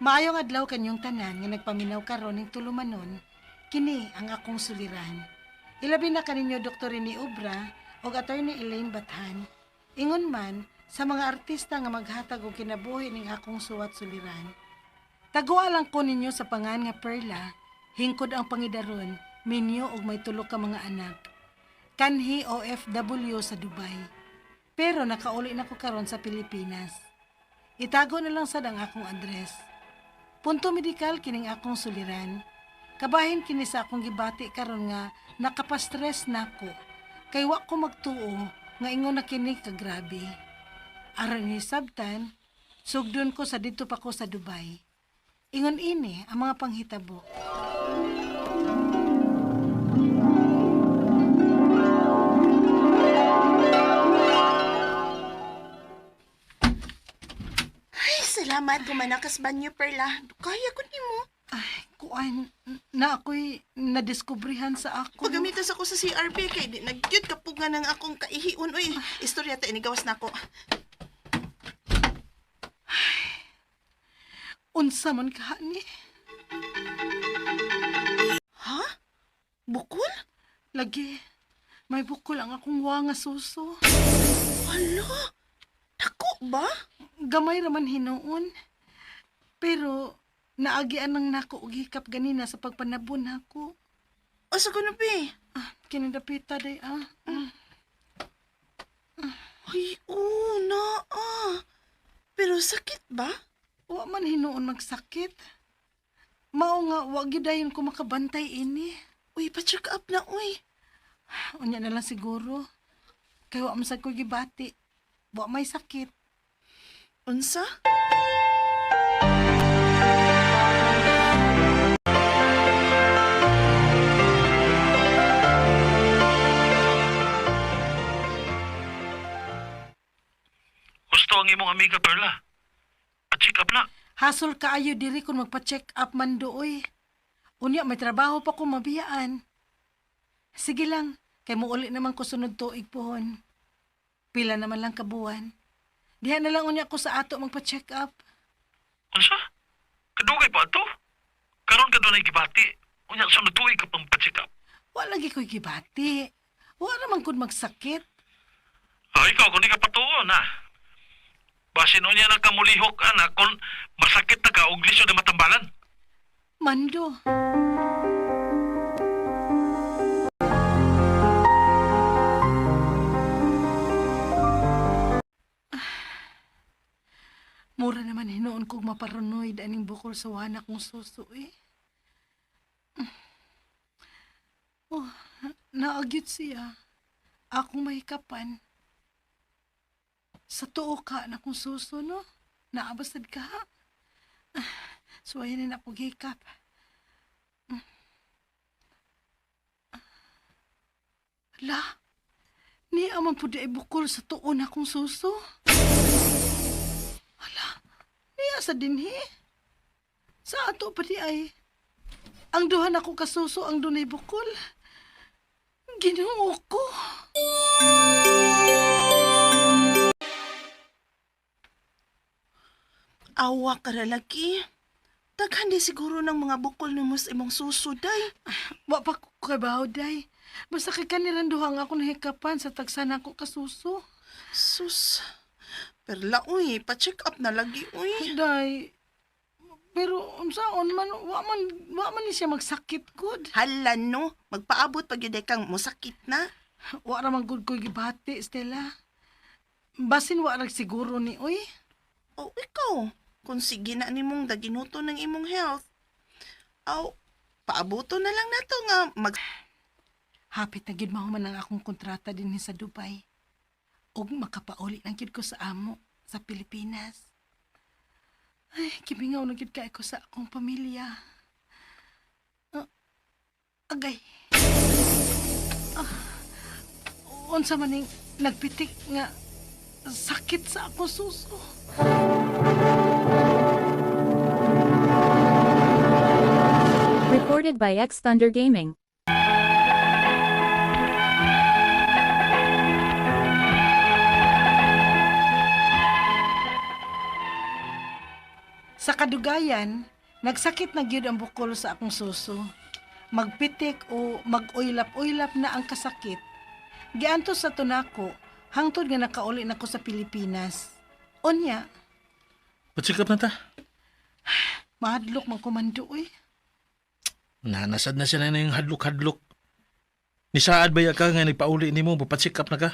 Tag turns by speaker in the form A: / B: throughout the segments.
A: Maayong adlaw kanyong tanan nga nagpaminaw karon ning tulumanon, kini ang akong suliran. Ilabi na kaninyo Dr. Rene Obra ug Attorney Elaine Bathan. Ingon man sa mga artista nga maghatag og kinabuhi ning akong suwat suliran. Taguan lang ko ninyo sa pangan nga Perla, hingkod ang pangidaron, minyo og may tulo ka mga anak. Kanhi OFW sa Dubai. Pero nakauli na ko karon sa Pilipinas. Itago na lang sad ang akong address. Punto medikal kining akong suliran. Kabahin kini sa akong gibati karon nga nakapastress nako. Kay wa ko magtuo nga ingon na kini kagrabe. Aron ni sabtan, sugdon ko sa didto pa ko sa Dubai. Ingon ini ang mga panghitabo.
B: Ay, salamat gumanakas banyo, Perla. Kaya ko nimo.
A: Ay, kuan, na ako'y nadiskubrihan sa ako.
B: Pagamitos ako sa CRP kay di nagyud kapuga ng akong kaihiun uy. Istorya ta inigawas nako.
A: Unsa man ka ni?
B: Ha? Bukol?
A: Lagi, may bukol ang akong wa nga suso.
B: Hala. Dako ba?
A: Gamay raman hinuon. Pero naagian nang nako og hikap ganina sa pagpanabon nako.
B: Asa ko na be?
A: Ah, kinadapita day ah.
B: Ay, oo, na ah. Pero sakit ba?
A: Wa man hinuon magsakit. Mao nga wa gyud dayon ko makabantay ini.
B: Uy, pa-check up na, uy.
A: Unya na lang siguro. Kay wa man sad ko gibati. Wa may sakit.
B: Unsa?
C: Gusto ang imong amiga, Perla. Pa-check up na.
A: Hasol kaayo diri kung magpa-check up man dooy. Unya may trabaho pa ko mabiyaan. Sige lang, kay muuli naman ko sunod tuig pohon. Pila naman lang kabuan. Diha na lang unya ko sa ato magpa-check up.
C: Unsa? Kadugay pa ato? Karon ka dunay gibati. Unya sa tuig ka pang pa-check up.
A: Wa lagi ko'y gibati. Wa naman kun magsakit.
C: Ah, ikaw kung di ka patuo na. Basin unya na ka mulihok ana kung masakit na ka og lisod na matambalan.
A: Mando. Mura naman hinuon kog maparanoid aning bukol sa wana kong suso eh. Oh, naagyot siya. Akong mahikapan. Sa tuo ka na kong suso, no? Naabasad ka, ha? So, ayan na ako hikap. La, ni aman po di ay bukol sa tuon akong suso. Hala, niya sa dinhi. Sa ato pa di ay, ang duha na ko kasuso ang dunay bukol. Ginoo ko.
B: Awa ka ra lagi. Daghan di siguro ng mga bukol nimo sa imong suso, day.
A: Wa pa ko kabaw, day. Basta kay kanilang duha nga akong nahikapan sa tagsan ako kasuso.
B: Sus. Perla, uy, pa-check up na lagi, uy.
A: Day, pero unsaon man, wa man ni siya magsakit gud.
B: Hala, no. Magpaabot pag yun kang musakit na.
A: Wa ra man gud ko'y gibati, Stella. Basin wa ra siguro ni oy.
B: O ikaw, kung sige na nimong daginuto ng imong health. Aw, paabuto na lang nato nga mag...
A: Hapit na gid mahuman ang akong kontrata dinhi sa Dubai. Ug makapauli lang gid ko sa amo sa Pilipinas. Ay, kimingaw na gid kay ko sa akong pamilya. Ah, agay. Ah, unsa man ning nagpitik nga sakit sa ako suso.
D: Recorded by X Thunder Gaming.
A: Sa kadugayan, nagsakit na gyud ang bukol sa akong suso. Magpitik o mag-uylap-uylap na ang kasakit. Giantos sa tunako, hangtod nga nakauli na ko sa Pilipinas. Unya,
C: Patsikap na ta.
A: mahadlok man komando uy.
C: Nanasad na siya na yung hadlok-hadlok. Nisaad ba ya ka nga nagpauli nimo, patsikap na ka?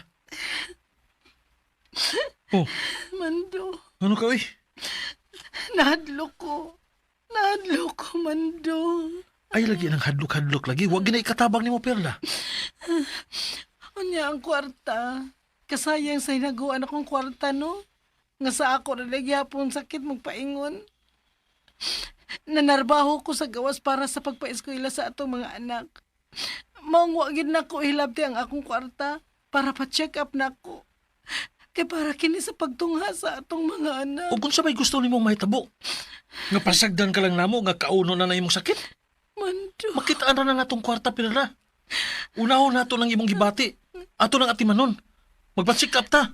C: Oh,
A: Mando,
C: ano ka uy?
A: nahadlok ko. Nahadlok ko, Mando.
C: Ay lagi ng hadlok-hadlok lagi. Wag gina ikatabang nimo, Perla.
A: Unya ang kwarta. Kasayang sa hinaguan akong kwarta, no? Nga sa ako na nagyapon sakit magpaingon. Nanarbaho ko sa gawas para sa pagpaeskwela sa atong mga anak. Maong wa gyud nako hilabti ang akong kwarta para pa-check up nako. Kay para kini sa pagtungha sa atong mga anak.
C: O kung sa may gusto nimong mahitabo. Nga pasagdan ka lang namo, nga kauno na na imong sakit.
A: Mando.
C: Makitaan ra na natong kwarta, Perla. Unahon nato ng imong gibati. Ato ng atimanon. Magpa-check up ta.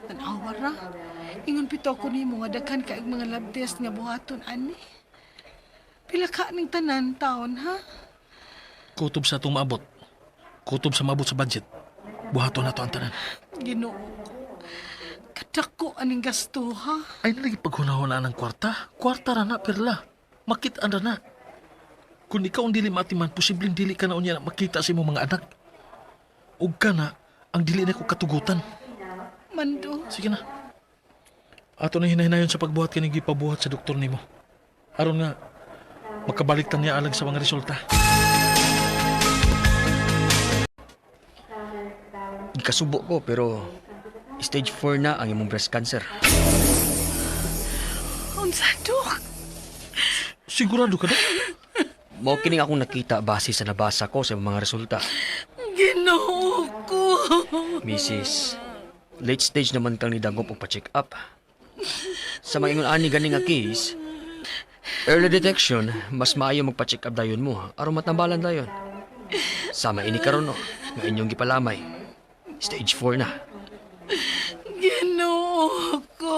A: Tanawa ra. Ingon pito ko nimo nga daghan kaayog mga lab test nga buhaton ani. Pila ka ning tanan taon ha?
C: Kutob sa atong maabot. Kutob sa maabot sa budget. Buhaton nato ang tanan.
A: Ginoo ko. Kadako aning gasto ha.
C: Ay nalagi paghunahuna ng kwarta. Kwarta ra na, Perla. Makitaan ra na. Kung ikaw ang dili maatiman, posibleng dili ka na unya na makita sa imong mga anak. Ug ka na, ang dili na ko katugutan.
A: Mando.
C: Sige na. Ato na hinahinayon sa pagbuhat kining gipabuhat sa doktor nimo. Aron nga makabalik ta niya alang sa mga resulta.
D: Gikasubo ko pero stage 4 na ang imong breast cancer.
A: Unsa dok?
C: Sigurado ka na?
D: Mao kining akong nakita base sa nabasa ko sa imong mga resulta.
A: Ginoo ko.
D: Mrs. Late stage naman kang nidangop og pa-check up. Sa mga ingon ani gani nga case, early detection, mas maayo magpa-check up dayon mo aron matambalan dayon. Sama ini karon no, nga inyong gipalamay. Stage 4 na.
A: Ginoo ko.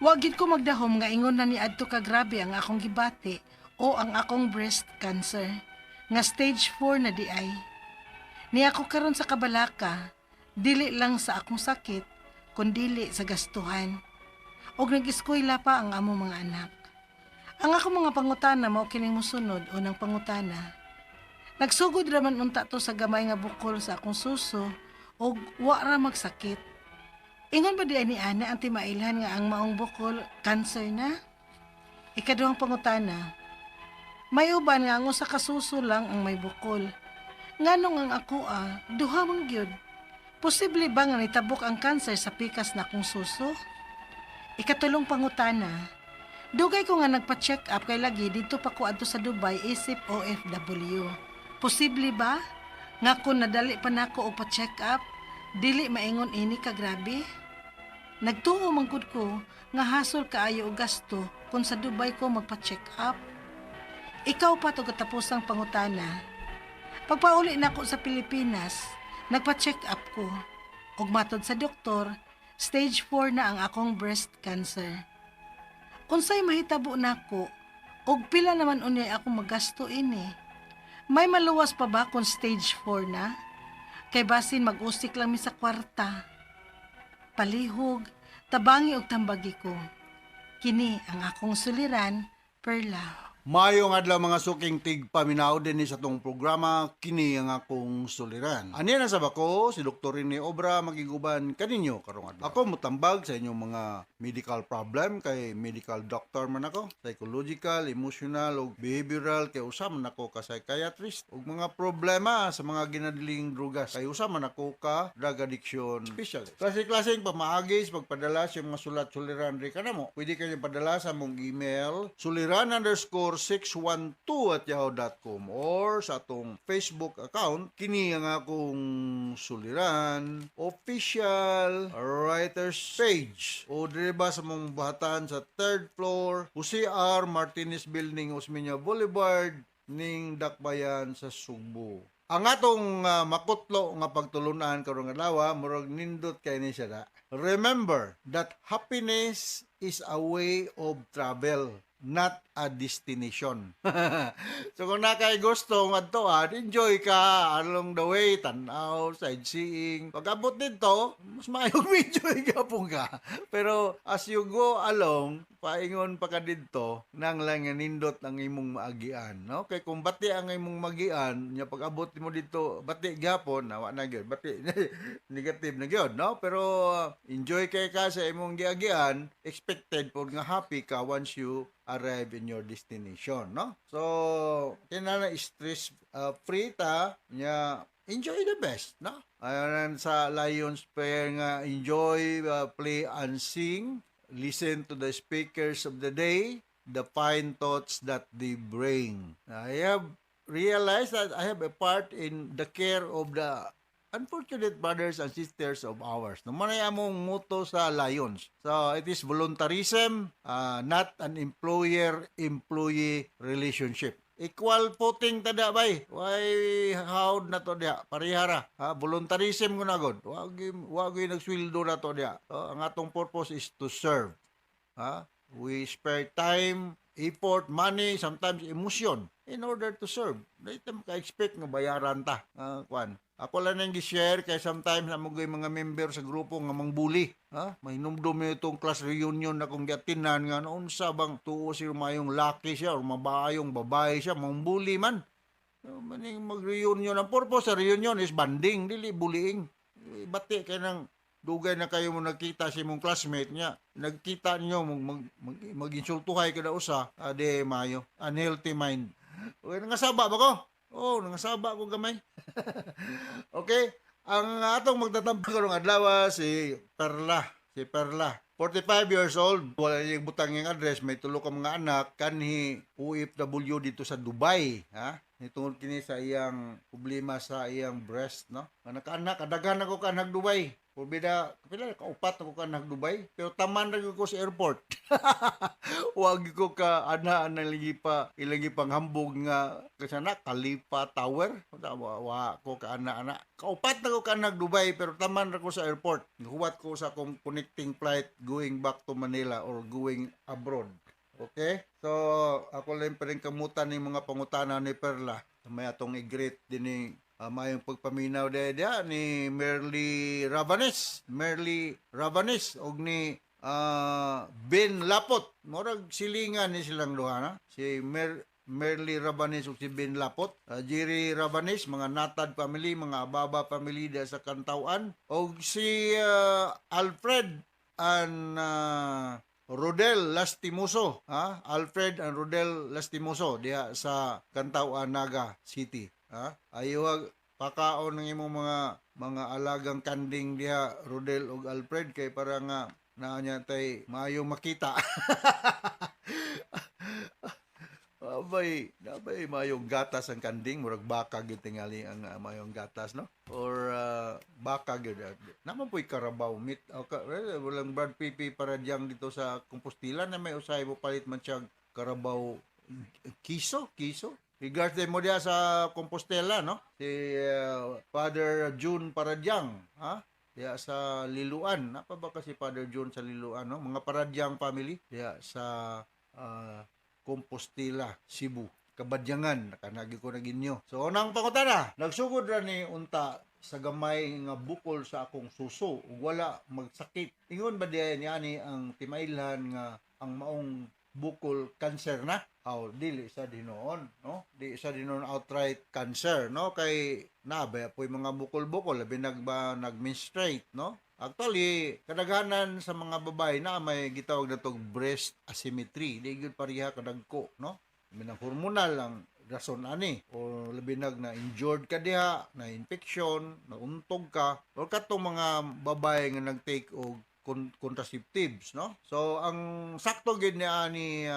A: Wa gid ko magdahom nga ingon na ni adto ka grabe ang akong gibati o ang akong breast cancer nga stage 4 na di ay. Niya ako karon sa kabalaka, dili lang sa akong sakit, kundili sa gastuhan. Og nag-eskwela pa ang among mga anak. Ang akong mga pangutana mao kining mosunod unang pangutana. Nagsugod ra man unta to sa gamay nga bukol sa akong suso og wa ra magsakit. Ingon ba di ani ana ang timailhan nga ang maong bukol cancer na? Ikaduhang pangutana. May uban nga ang usa ka suso lang ang may bukol. Nganong ang ako ah, duha man gyud. Posible ba nga nitabok ang cancer sa pikas na akong suso? Ikatulong pangutana. Dugay ko nga nagpa-check up kay lagi dito pa ko adto sa Dubai isip OFW. Posible ba nga kung nadali pa nako og pa-check up, dili maingon ini ka grabe? Nagtuo man gud ko nga hasol kaayo og gasto kung sa Dubai ko magpa-check up. Ikaw pa to katapusang pangutana. Pagpauli nako sa Pilipinas, nagpa-check up ko. Ug matod sa doktor, stage 4 na ang akong breast cancer. Unsay mahitabo nako, ug pila naman unyay ako magasto ini. May maluwas pa ba kung stage 4 na? Kay basin mag-usik lang mi sa kwarta. Palihog, tabangi og tambagi ko. Kini ang akong suliran, Perla.
E: Mayong adlaw mga suking tigpaminaw din sa tong programa kini ang akong suliran. Ani na sa bako si Dr. Rene Obra magiguban kaninyo karong adlaw. Ako mutambag sa inyong mga medical problem kay medical doctor man ako, psychological, emotional ug behavioral kay usa man ako ka psychiatrist ug mga problema sa mga ginadiling drugas kay usa man ako ka drug addiction specialist. Klase-klaseng pamaagi sa pagpadala sa mga sulat suliran ri kanamo. Pwede kayo padala sa mong email suliran underscore 4612 at yahoo.com or sa atong Facebook account, kini ang akong suliran official writers page, o dire ba sa mong buhatan sa third floor, Jose R. Martinez Building, Osmeña Boulevard, ning Dakbayan sa Sugbo. Ang atong makutlo nga pagtulunan karong adlaw, murag nindot kay ni siya da. Remember that happiness is a way of travel, not a destination. So kung naa kay gusto ngadtoan, enjoy ka along the way, tanaw, sightseeing. Pag abot dito, mas maayong enjoy ka po ka. Pero as you go along, paingon pa ka didto, nang lang nga nindot ang imong maagian, no? Kay kung bati ang imong magian, nya pag abot mo dito, bati gyapon, nawa na gyud, bati negative na gyud, no? Pero enjoy kay ka sa imong giagian, expected pod nga happy ka once you arrive in your destination, no? So, kinahanglan stress free ta, nya enjoy the best, no? Ayon sa Lions Prayer nga enjoy, play and sing, listen to the speakers of the day, the fine thoughts that they bring. I have realized that I have a part in the care of the unfortunate brothers and sisters of ours. No, mao among motto sa Lions. So it is voluntarism, not an employer-employee relationship. Equal footing ta da bay. Why how na to diha? Parehara. Ha, voluntarism ko na god. Wa gyud nagsweldo na to diha. So, ang atong purpose is to serve. Ha? We spare time, effort, money, sometimes emotion in order to serve. Dili ta maka-expect nga bayaran ta. Kwan. Ako lang nang gi-share kay sometimes amo gyud mga member sa grupo nga mangbuli. Ha? Mahinumdum mo itong class reunion na kung giatinan nga unsa bang tuo siya, mayong laki siya or mabayong babae siya, mangbuli man. So, maning mag-reunion. Ang purpose sa reunion is bonding, dili bullying. Bati kay nang dugay na kayo mo nagkita sa imong classmate niya. Nagkita niyo mag, mag, mag, mag-insultuhay kada usa, ade mayo. Unhealthy mind. Okay, nangasaba ba ko? Oh, nangasaba ko gamay. Okay, ang atong magtatampo karong adlaw si Perla, si Perla. 45 years old, wala niyang butang yung address, may tulo ka mga anak, kanhi OFW dito sa Dubai, ha? Nitungod kini sa iyang problema sa iyang breast, no? Nga nakaanak, kadaghan ako kanhag Dubai. Pubida, pila ka upat ako kanhag Dubai, pero taman ra gyud ko sa airport. Wag ko ka ana ang pa ilang panghambog nga kasana Khalifa Tower. Wa, wa ko ka ana ana. Kaupat na ko kanhag Dubai pero taman ra ko sa airport. Huwat ko sa akong connecting flight going back to Manila or going abroad. Okay? So, ako lang pa rin kamutan ni mga pangutana ni Perla. May atong i-greet din ni mayong pagpaminaw diha ni Merly Ravanes. Merly Ravanes og ni Ben Lapot. Murag silingan ni silang duha na. Si Merly Ravanes ug si Ben Lapot. Jerry Ravanes, mga Natad family, mga Ababa family diha sa Kantawan. Og si Alfred and Rodel Lastimoso, ha? Alfred and Rodel Lastimoso diha sa Kantawan, Naga City, ha? Ayaw pakaon ng imong mga alagang kanding diha, Rodel ug Alfred, kay para nga naa niya tay maayo makita. Abay, abay mayong gatas ang kanding, murag baka gyud tingali ang mayong gatas, no? Or baka gyud. Naman po'y carabao meat. O, ka, eh, walang Brad Pipi para diyang dito sa Compostela na may usay mo palit man siya carabao kiso, kiso. Regards din mo diya sa Compostela, no? Si Father June Paradyang, ha? Diya sa Liluan. Napa ba kasi Father June sa Liluan, no? Mga Paradyang family diya sa Compostela, Cebu. Kabadyangan, nakanagi ko na ginyo. So, unang pangutana, nagsugod ra ni unta sa gamay nga bukol sa akong suso ug wala magsakit. Ingon ba diay ni ani ang timailhan nga ang maong bukol cancer na? Aw, dili sa dinoon, no? Di sa dinoon outright cancer, no? Kay nabaya po'y mga bukol-bukol, labi nagba nag-menstruate, no? Actually, kadaghanan sa mga babae na may gitawag na tog breast asymmetry. Di gyud pareha kadagko, no? Labi hormonal ang rason ani o labi nag na injured ka diha, na infection, na untog ka or katong mga babae nga nag-take og contraceptives, no? So ang sakto gid ni ani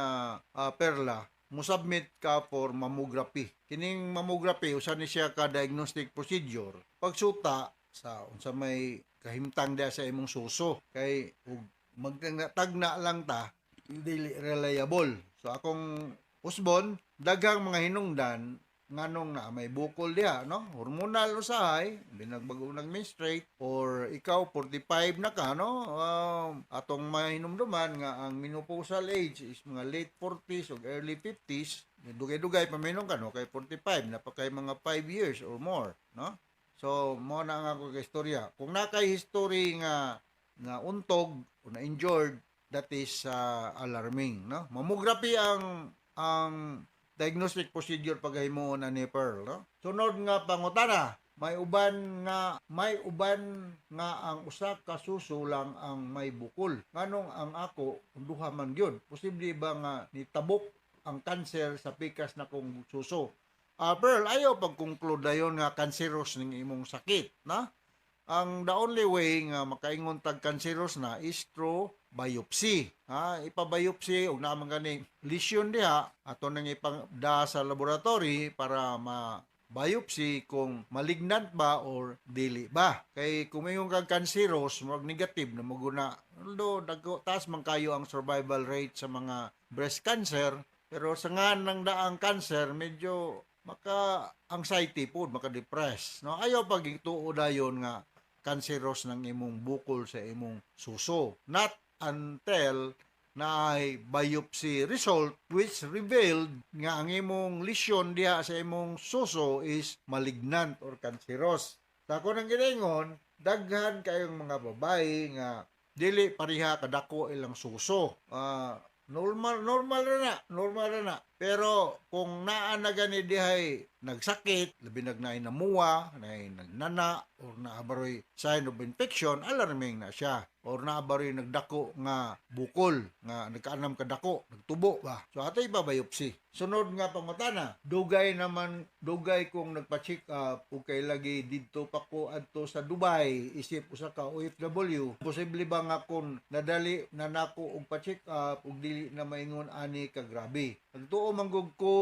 E: Perla Musubmit ka for mammography. Kining mammography, usa ni siya ka diagnostic procedure. Pagsuta sa unsa may kahimtang diha sa imong suso kay ug magtagna lang ta, dili reliable. So akong usbon, daghang mga hinungdan nganong na may bukol diha, no? Hormonal usahay, binagbago nag-menstruate, or ikaw 45 na ka, no? Atong mahinumduman nga ang menopausal age is mga late 40s o early 50s. Dugay-dugay paminom ka, no? Kay 45 na pa kay mga 5 years or more, no? So mo na nga ako kay istorya. Kung na kay history nga na untog o na injured, that is alarming, no? Mammography ang diagnostic procedure paghimuon ani, Pearl, no? Sunod nga pangutana, may uban nga ang usa ka suso lang ang may bukol. Nganong ang ako duha man gyud? Posible ba nga nitabok ang cancer sa pikas na kong suso? Ah, Pearl, ayaw pag-conclude dayon nga cancerous ning imong sakit, na? Ang the only way nga makaingon tag cancerous na is through biopsy. Ha, ipa-biopsy og naa man gani lesion diha, ato nang ipangda sa laboratory para ma biopsy kung malignant ba or dili ba. Kay kung ingon kang cancerous, murag negative na maguna. Although dagko taas man kayo ang survival rate sa mga breast cancer, pero sa nga ng daang cancer, medyo maka anxiety po, maka depress, no? Ayaw pag ituo dayon nga cancerous ng imong bukol sa imong suso. Not until na ay biopsy result which revealed nga ang imong lesion diha sa imong suso is malignant or cancerous. Sa ako nang giningon, daghan kayong mga babae nga dili pareha kadako ilang suso. Ah, normal normal ra na, normal ra na. Pero kung naa na gani dihay nagsakit, labi nag naay namuwa, naay nagnana or naa baroy sign of infection, alarming na siya. Or naa baroy nagdako nga bukol, nga nagkaanam kadako, nagtubo ba. So atay pa biopsy. Sunod nga pangutana, dugay naman dugay kong nagpa-check up ug kay lagi didto pa ko adto sa Dubai isip usa ka OFW. Posible ba nga kon nadali na nako og pa-check up ug dili na maingon ani ka grabe? Nagtuo man gud ko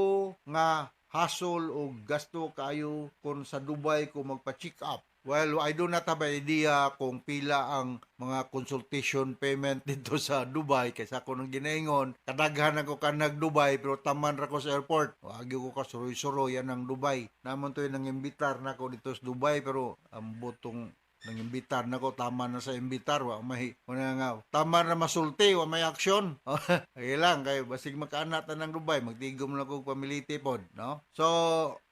E: nga hassle o gasto kayo kung sa Dubai ko magpa-check up. Well, I do not have idea kung pila ang mga consultation payment dito sa Dubai kaysa ako nang ginaingon. Kadaghan ako ka nag Dubai pero taman ra ko sa airport. Agi ko ka suroy-suroy yan ang Dubai. Naman to yung nang imbitar na ako dito sa Dubai, pero ang butong nang imbitar na ko, tama na sa imbitar, wa may wala nga tama na masulti, wa may aksyon. Okay lang kay basig makaanat na ng Dubai, magtigom na ko pamiliti pod, no? So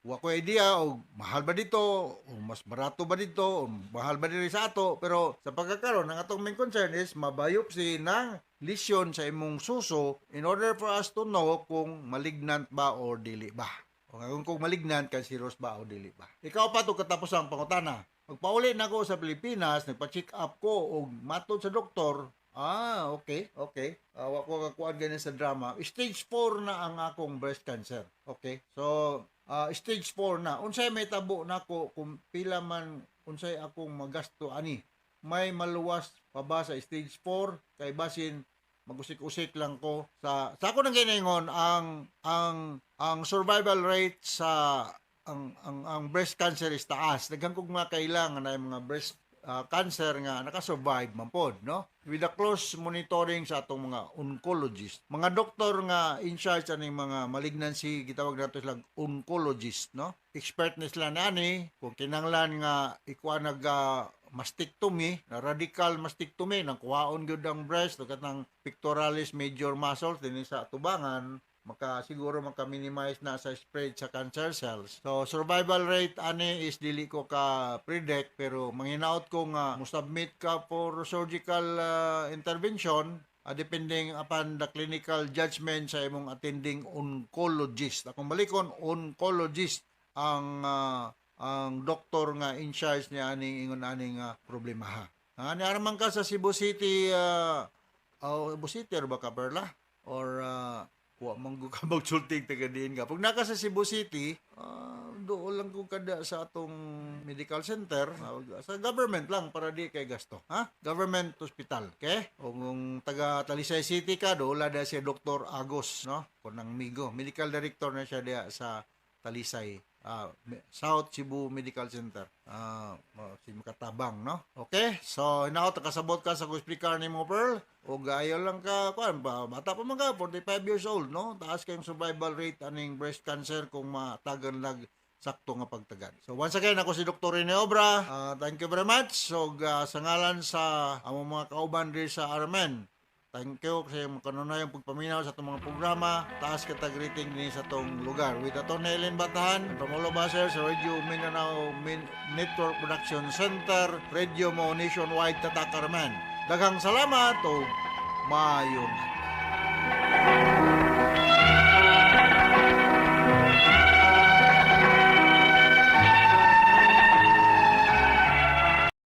E: wa ko idea og mahal ba dito o mas barato ba dito o mahal ba diri sa ato, pero sa pagkakaron, ang atong main concern is mabiopsy ng lesion sa imong suso in order for us to know kung malignant ba or dili ba. O kung malignant, cancerous ba o dili ba. Ikaw pa to katapos ang pangutana. Magpauli na ako sa Pilipinas, nagpa-check up ko og matod sa doktor. Ah, okay. Wa ko kakuan ganin sa drama. Stage 4 na ang akong breast cancer. Okay. So, stage 4 na. Unsay may tabo nako kung pila man, unsay akong magasto ani? May maluwas pa ba sa stage 4 kay basin magusik-usik lang ko? Sa ako nang giningon, ang survival rate sa ang breast cancer is taas. Daghan kog mga kailangan na mga breast cancer nga nakasurvive man pod, no? With a close monitoring sa atong mga oncologist. Mga doktor nga in charge aning mga malignancy, gitawag nato sila oncologist, no? Expert ni sila nani kung kinahanglan nga ikuha nag mastectomy, na radical mastectomy, nang kuhaon gyud ang breast ug katang pectoralis major muscles dinhi sa tubangan, maka siguro maka-minimize na sa spread sa cancer cells. So survival rate ani is dili ko ka predict, pero manghinaot ko nga mo submit ka for surgical intervention, depending upon the clinical judgment sa imong attending oncologist. Akong balikon, oncologist ang doktor nga in charge niya aning ingon aning problema ha. Ah, niara man ka sa Cebu City, oh, Cebu City or ba ka, Perla? Or wa man gud ka magsulting taga diin ka. Pag naka sa Cebu City, Dool lang ko kada sa atong medical center, sa government lang para di kay gasto, ha? Government hospital, okay? O kung taga Talisay City ka, dool da si Dr. Agos, no? Kunang Migo, medical director na siya diya sa Talisay, South Cebu Medical Center. Si makatabang, no? Okay? So, hinaot kasabot ka sa speaker ni mo, Pearl. O gayo lang ka, kuan ba, bata pa man ka, 45 years old, no? Taas kayong survival rate aning breast cancer kung matagan lag sakto nga pagtagad. So once again, ako si Dr. Rene Obra. Thank you very much. So sa ngalan sa among mga kauban diri sa RMN, thank you sa iyong kanunayong pagpaminaw sa atong mga programa. Taas kita greeting ni sa atong lugar. With Atty. Ellen Batahan, Romulo Baser sa Radio Mindanao Network Production Center, Radio Mo Nationwide Tatak RMN. Daghang salamat o maayong adlaw.